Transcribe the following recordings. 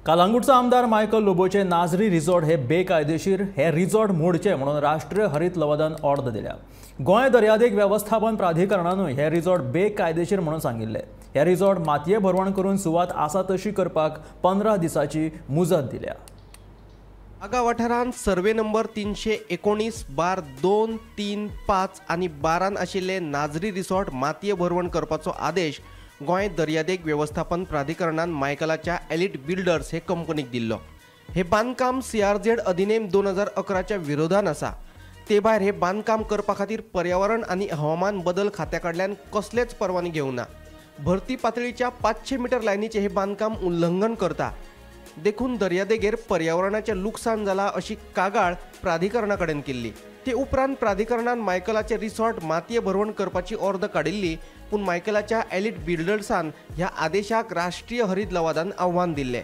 कालांगूटचो आमदार Michael लोबोचे Nazari resort हे बेकायदेशीर हे रिसॉर्ट मोडचे म्हणून राष्ट्रीय हरित लवादान ऑर्द दिल्या। गोंय दर्यादेग वेवस्थापन प्राधिकरणानूय हे रिसॉर्ट बेकायदेशीर म्हणून सांगिल्ले। हे रिसॉर्ट मातये भरवण करून सुवात आसा तशी करपाक 15 दिसाची मुजत दिल्या। आगा वाठारांत सर्वे नंबर 319/2, 3, 5 आनी 12 आशिल्ले नाझरी रिसॉर्ट मातये भरवण करपाचो आदेश गोंय दर्यादेग वेवस्थापन प्राधिकरणान मायकलाच्या एलिट बिल्डर्स हे कंपनीक दिल्लो। हे बांदकाम CRZ अधिनेम 2011च्या विरोधान आसा। ते भायर हे बांदकाम करपा खातीर पर्यावरण आनी हवामान बदल खात्या कडल्यान कसलेच परवानगी घेवना। भरती पातळीच्या 500 मीटर लायनीचे हे बांदकाम उल्लंघन करता, देखून दर्यादेगेर पर्यावरणाचें लुकसाण जाला अशी कागाळ प्राधिकरणा कडेन केल्ली। ते उपरांत प्राधिकरणान मायकलाचे रिसॉर्ट मातये भरवण करपाची ऑर्द काडिल्ली, पूण मायकलाच्या एलिट बिल्डर्सान ह्या आदेशाक राष्ट्रीय हरित लवादान आव्हान दिल्लें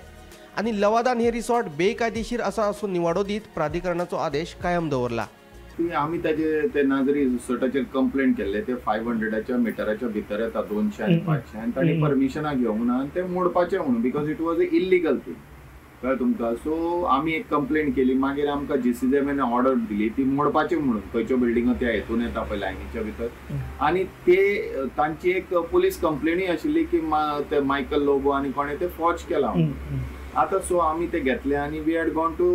आनी लवादान हे रिसॉर्ट बेकायदेशीर आसा असो निवाडो दीत प्राधिकरणाचो आदेश कायम दवरला। आमी ताजे ते नाझरी रिसॉर्टाचेर कंप्लेंट केल्ले, ते 500च्या मिटराच्या भितर येता 200 आनी 500 आनी तांणी परमिशनां घेवंक ना आनी ते मोडपाचें म्हणून, because it was a illegal thing, कळ्ळें तुमकां। सो आमी एक कंप्लेंट केली, मागीर आमकां GCZM order दिली ती मोडपाची म्हणून, खंयच्यो बिल्डिंगो त्या हेतून येता पळय लायनीच्या भितर। आनी ते तांची एक पुलीस कंप्लेनूय आशिल्ली की ते मायकल लोबो आनी कोणें ते फॉर्ज केला म्हणून। आतां सो आमी ते घेतले आनी we had gone to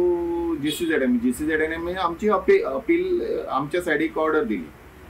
GCZM। GCZM आमची अपील आमच्या सायडीक ऑर्डर दिली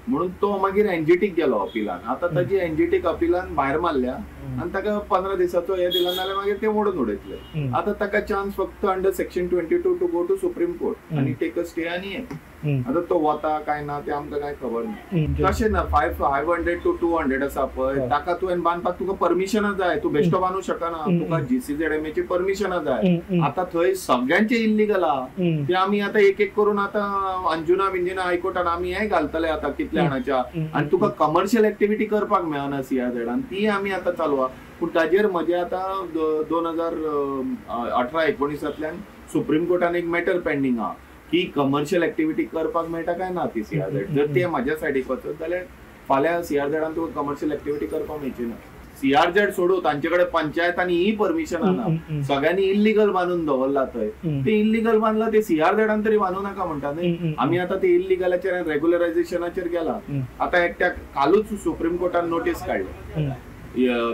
म्हणून तो मागीर एनजीटीक गेलो अपिलान। आतां ताजी एनजीटीक अपिलान भायर मारल्या आनी ताका 15 दिसाचो हे दिला, नाल्यार मागीर ते मोडून उडयतले। आतां ताका चान्स फक्त under section 22 to go to Supreme Court आनी टेक अ स्टे आनी हे आतां तो वता काय ना ते आमकां काय खबर ना। तशें ना 500 to 200 आसा पळय, ताका तुवें बांदपाक तुका परमिशनां जाय, तूं बेश्टो बांदूंक शकना, तुका GCZM परमिशनां जाय। आतां थंय सगळ्यांचे इल्लीगल आहा, ते आमी आतां एक एक करून आतां अंजुना बिंजुना हायकोर्टान आमी हें घालतले आतां कितल्या जाणाच्या, आनी तुका कमर्शियल एक्टिविटी करपाक मेळना CRZ, ती आमी आतां चालू आहा। पूण ताजेर म्हजें आतां 2018-19 सुप्रीम कोर्टान एक मॅटर पेंडींग आहा की कमर्शियल एक्टिविटी करपाक मेळटा काय ना ती CRZ। जर ते म्हाज्या सायडीक वचत जाल्यार फाल्यां CRZ तुका कमर्शियल एक्टिविटी करपाक मेळची ना। CRZ सोडू, तांचे कडेन पंचायतांनी ही परमिशनां ना, सगळ्यांनी इल्लीगल बांदून दवरला थंय, ते इल्लीगल बांदला ते CRZ तरी बांदू नाका म्हणटा न्ही। आमी आतां ते इल्लीगलाचेर आनी रेगुलरायझेशनाचेर गेला। आतां एकट्याक कालूच सुप्रीम कोर्टान नोटीस काडली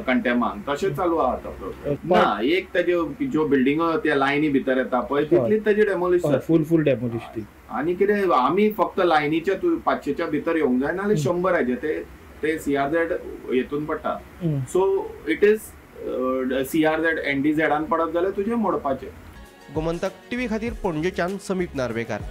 कंटेमान, तशें चालू आहा आतां प्रोसेस ना। एक ताज्यो ज्यो बिल्डिंगो त्या लायनी भितर येता पळय तितलीच ताजी डेमोलिश, फूल डेमोलिश ती। आनी कितें आमी फक्त लायनीच्या 500च्या भितर येवंक जाय, नाल्यार 100 ते CRZ हेतून पडटा। So it is CRZ NDZ पडत जाल्यार तुजें मोडपाचें। गोमंतक टीव्ही खातीर पणजेच्यान समीप नार्वेकार।